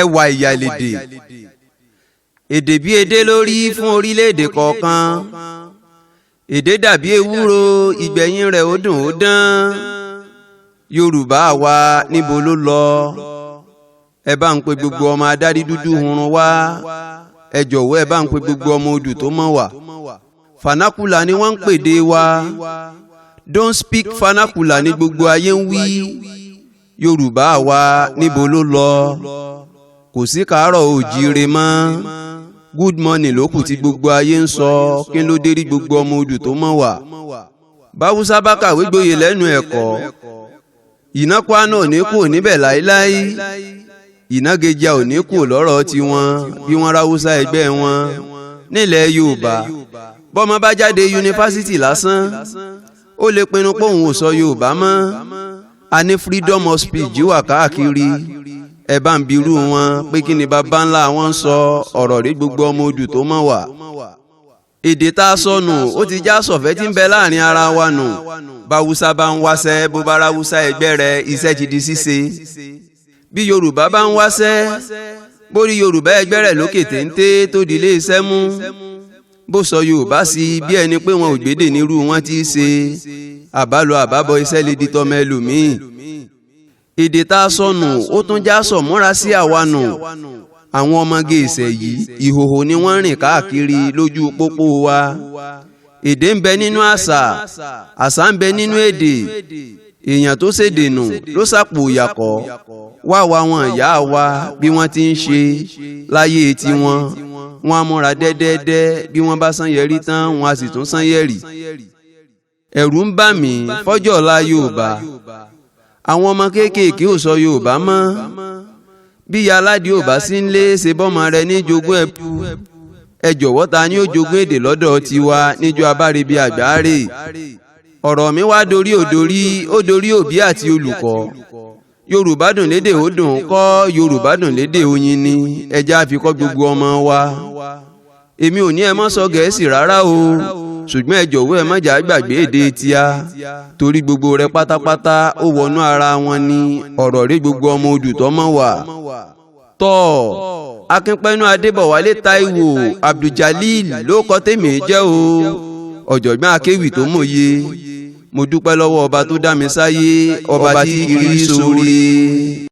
Ẹwà ìyàlèdè, èdè bí edé lórí fún orílẹ̀-èdè kọ̀ọ̀kan. Èdè dàbí ewúro, ìgbẹ̀yìn rẹ̀ ó dùn ó dán. Yorùbá wa, níbo ló lọ? Ẹ bá ń pe gbogbo ọmọ adarí dúdú hurun wá. Ẹ jọ̀wọ́, ẹ bá ń pe gbogbo ọmọ odù tó mọ̀ wá. Vernacular ni wọ́n ń pèdè wa. "Don't speak vernacular" ní gbogbo ayé ń wí. Yorùbá wa, níbo ló lọ? Kò sí kàárọ̀ òjíire mọ́. "Good morning" ló kù tí gbogbo ayé ń sọ. Kí ló dé rí gbogbo ọmọ odù tó mọ̀ wá? Báwúsá bá kàwé gboyè lẹ́nu ẹ̀kọ́, ìnákwánà ò ní kù níbẹ̀ láíláí. Ìnágejì ò ní kù lọ́rọ̀ tiwọn bí wọ́n ráwúsá ẹgbẹ́ wọn. Nílẹ̀ Yorùbá, bọ́mọ bá jáde yunifásitì lásán, ó lè pinnu pé òun ò sọ Yorùbá mọ́. A ní freedom of speech wà káàkiri. Ẹ bá ń birú wọn pé kí ni bàbá ńlá wọn ń sọ? Ọ̀rọ̀ rí gbogbo ọmọ odù tó mọ̀ wá. Èdè tá a sọnù, ó ti já sọ̀fẹ́ tí ń bẹ láàrin ara wa nù. Báwúsá bá ń wáṣẹ́, bó bá ráwúsá ẹgbẹ́ rẹ̀, iṣẹ́ ti di ṣíṣe. Bí Yorùbá bá ń wáṣẹ́, bórí Yorùbá ẹgbẹ́ rẹ̀ lókè téńté tó di ilé iṣẹ́ mú, bó sọ Yorùbá sí bí ẹni pé wọn ò gbédè nírú wọn ti ṣe, àbálọ àbábọ̀, iṣẹ́ lè di tọmọ ẹlòmíì. Èdè tá a sọnù, ó tún já sọ múra sí àwa nù. Àwọn ọmọge ìṣẹ̀ yìí, ìhòhò ni wọ́n rìn káàkiri lójú pópó wa. Èdè ń bẹ nínú àṣà, àṣà ń bẹ nínú èdè. Èèyàn tó ṣèdè nù ló sàpò ìyàkọ́ wá wa. Wọn ìyá wa, bí wọ́n ti ń ṣe láyé tiwọn, wọ́n á múra dẹ́dẹ́dẹ́. Bí wọ́n bá sán yẹrí tán, wọ́n á sì tún sán yẹ̀rì. Ẹ̀rù ń bà mí fọ́jọ́ ọ̀la Yorùbá. Àwọn ọmọ kéékèèké ò sọ Yorùbá mọ́. Bí ìyá aládìí ò bá sí ń lé ṣe bọ́mọ rẹ ní jogún ẹ̀bù. Ẹ jọ̀wọ́, ta ni ó jogún èdè lọ́dọ̀ tiwa níjọ́ abárebi àgbáre? Ọ̀rọ̀ mi wá dorí òdorí, ó dorí òbí àti olùkọ́. Yorùbá dùn lédè, ó dùn kọ́. Yorùbá dùn lédè, oyin ni ẹja fi kọ́ gbogbo ọmọ wa. Èmi ò ní ẹ mọ́ sọ Gẹ̀ẹ́sì rárá o, ṣùgbọ́n ẹ jọ̀wọ́, ẹ má jà gbàgbé èdè tíá, torí gbogbo rẹ̀ pátápátá, ó wọnú ara wọn ní. Ọ̀rọ̀ rí gbogbo ọmọ odù tó mọ̀ wá tọ́. Akínpẹ́nu Adébọ̀wálé Táíwò Abduljalil ló kọ́ tèmi jẹ́ o, ọ̀jọ̀gbọ́n akéwì tó mòye. Mo dúpẹ́ lọ́wọ́ ọba tó dá mi sáyé, ọba tí kiri sóore.